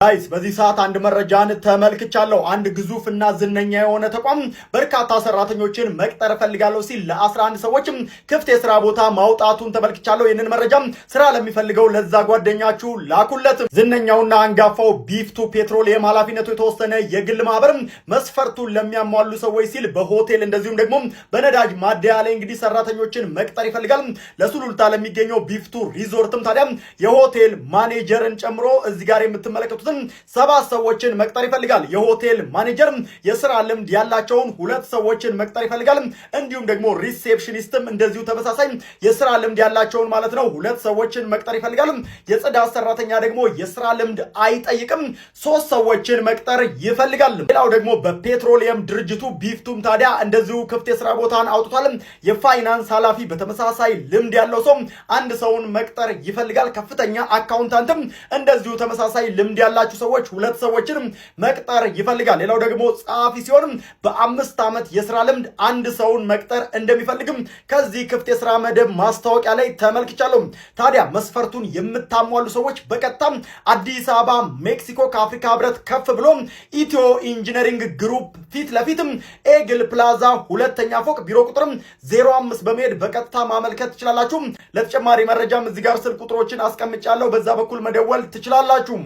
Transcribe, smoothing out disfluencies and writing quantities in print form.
Guys፣ በዚህ ሰዓት አንድ መረጃን ተመልክቻለሁ። አንድ ግዙፍ እና ዝነኛ የሆነ ተቋም በርካታ ሰራተኞችን መቅጠር እፈልጋለሁ ሲል ለ11 ሰዎችም ክፍት የስራ ቦታ ማውጣቱን ተመልክቻለሁ። ይህንን መረጃም ስራ ለሚፈልገው ለዛ ጓደኛችሁ ላኩለት። ዝነኛውና አንጋፋው ቢፍቱ ፔትሮሊየም ኃላፊነቱ የተወሰነ የግል ማህበር መስፈርቱን ለሚያሟሉ ሰዎች ሲል በሆቴል እንደዚሁም ደግሞ በነዳጅ ማደያ ላይ እንግዲህ ሰራተኞችን መቅጠር ይፈልጋል። ለሱሉልታ ለሚገኘው ቢፍቱ ሪዞርትም ታዲያ የሆቴል ማኔጀርን ጨምሮ እዚህ ጋር የምትመለከቱትን ሰባት ሰዎችን መቅጠር ይፈልጋል። የሆቴል ማኔጀር የስራ ልምድ ያላቸውን ሁለት ሰዎችን መቅጠር ይፈልጋል። እንዲሁም ደግሞ receptionist ም እንደዚሁ ተመሳሳይ የስራ ልምድ ያላቸውን ማለት ነው ሁለት ሰዎችን መቅጠር ይፈልጋል። የጽዳት ሰራተኛ ደግሞ የስራ ልምድ አይጠይቅም፣ ሶስት ሰዎችን መቅጠር ይፈልጋል። ሌላው ደግሞ በፔትሮሊየም ድርጅቱ ቢፍቱም ታዲያ እንደዚሁ ክፍት የስራ ቦታን አውጥቷል። የፋይናንስ ኃላፊ በተመሳሳይ ልምድ ያለው ሰው አንድ ሰውን መቅጠር ይፈልጋል። ከፍተኛ accountant ም እንደዚሁ ተመሳሳይ ልምድ ያላችሁ ሰዎች ሁለት ሰዎችን መቅጠር ይፈልጋል። ሌላው ደግሞ ጸሐፊ ሲሆን በ5 ዓመት የስራ ልምድ አንድ ሰውን መቅጠር እንደሚፈልግም ከዚህ ክፍት የስራ መደብ ማስታወቂያ ላይ ተመልክቻለሁ። ታዲያ መስፈርቱን የምታሟሉ ሰዎች በቀጥታም አዲስ አበባ ሜክሲኮ ከአፍሪካ ህብረት ከፍ ብሎ ኢትዮ ኢንጂነሪንግ ግሩፕ ፊት ለፊትም ኤግል ፕላዛ ሁለተኛ ፎቅ ቢሮ ቁጥርም 05 በመሄድ በቀጥታ ማመልከት ትችላላችሁ። ለተጨማሪ መረጃም እዚህ ጋር ስልክ ቁጥሮችን አስቀምጫለሁ። በዛ በኩል መደወል ትችላላችሁ።